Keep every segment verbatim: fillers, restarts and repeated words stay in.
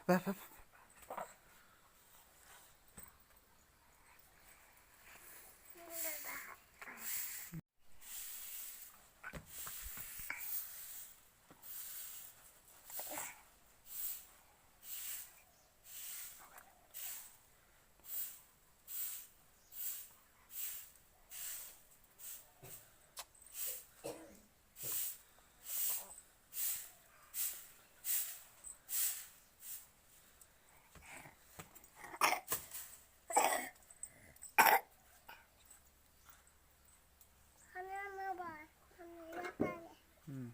ᱯᱮ, ᱯᱮ, ᱯᱮ᱾ ᱦᱩᱸ᱾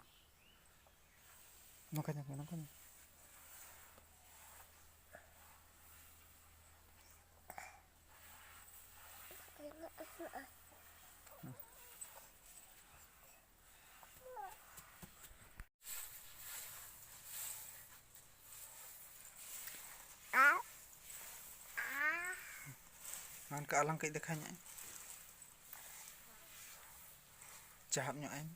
ᱱᱚᱝᱠᱟ ᱧᱮᱞ ᱢᱮ, ᱱᱚᱝᱠᱟ ᱧᱮᱞ ᱢᱮ᱾ ᱚᱱᱠᱟ ᱟᱞᱟᱝ ᱠᱟᱹᱡ ᱫᱮᱠᱷᱟᱣ ᱧᱚᱜ ᱟᱹᱧ᱾ ᱪᱟᱦᱟᱵ ᱧᱚᱜ ᱟᱹᱧ᱾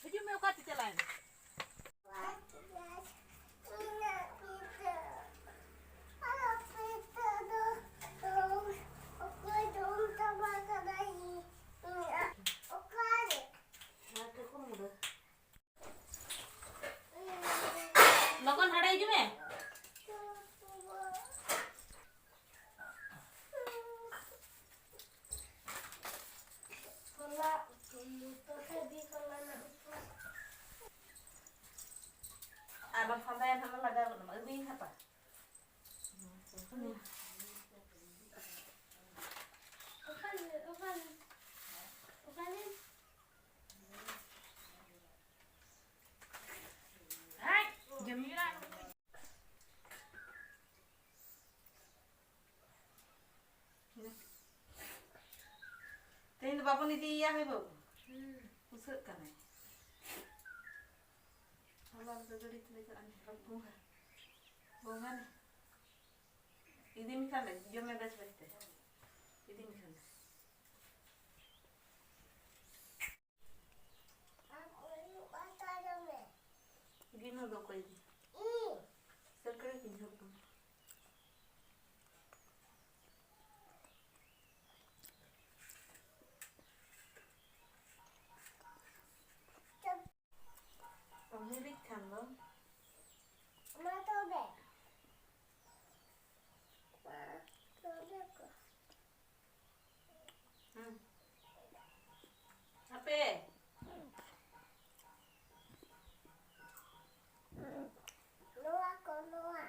ᱦᱤᱡᱩᱜ ᱢᱮ, ᱚᱠᱟ ᱛᱮ ᱪᱟᱞᱟᱣ ᱮᱱᱟ? ᱞᱚᱜᱚᱱ ᱦᱟᱸᱰᱮ ᱦᱤᱡᱩᱜ ᱢᱮ᱾ ᱟᱨ ᱵᱟᱝᱠᱷᱟᱱ ᱫᱚ ᱮᱱᱦᱚᱸ ᱞᱟᱜᱟᱣ ᱜᱚᱫ ᱟᱢᱟ, ᱟᱹᱜᱩᱭᱟᱹᱧ ᱦᱟᱯᱟ᱾ ᱚᱠᱟᱨᱮ? ᱚᱠᱟᱨᱮ? ᱚᱠᱟᱨᱮ? ᱦᱮᱸ, ᱡᱚᱢ ᱢᱮ᱾ ᱛᱮᱦᱮᱧ ᱫᱚ ᱵᱟᱵᱚᱱ ᱤᱫᱤᱭᱮᱭᱟ, ᱦᱳᱭ ᱵᱟᱹᱵᱩ? ᱦᱩᱸ᱾ ᱵᱩᱥᱟᱹᱜ ᱠᱟᱱᱟᱭ᱾ ᱦᱚᱞᱟ ᱨᱮᱫᱚ ᱜᱟᱹᱰᱤ ᱛᱮᱞᱮ ᱪᱟᱞᱟᱜᱼᱟ, ᱵᱚᱸᱜᱟ᱾ ᱵᱚᱸᱜᱟ ᱱᱮ᱾ ᱤᱫᱤ ᱢᱮ ᱠᱷᱟᱱ ᱞᱮ, ᱡᱚᱢ ᱢᱮ ᱵᱮᱥ ᱵᱮᱥ ᱛᱮ᱾ ᱤᱫᱤ ᱢᱮ ᱠᱷᱟᱱ ᱞᱮ᱾ ᱜᱤᱱᱟᱹ ᱫᱚ ᱚᱠᱚᱭ ᱤᱫᱤ? ᱥᱟᱹᱠᱲᱟᱹ ᱠᱤᱱ ᱡᱷᱟᱹᱞ ᱠᱟᱱᱟ᱾ ᱚ, ᱦᱤᱨᱤᱡ ᱠᱷᱟᱱ ᱫᱚ᱾ ᱢᱟ ᱛᱚᱵᱮ᱾ ᱢᱟ ᱛᱚᱵᱮ ᱠᱚ᱾ ᱦᱩᱸ᱾ ᱦᱟᱯᱮ᱾ ᱱᱚᱣᱟ ᱠᱚ, ᱱᱚᱣᱟ᱾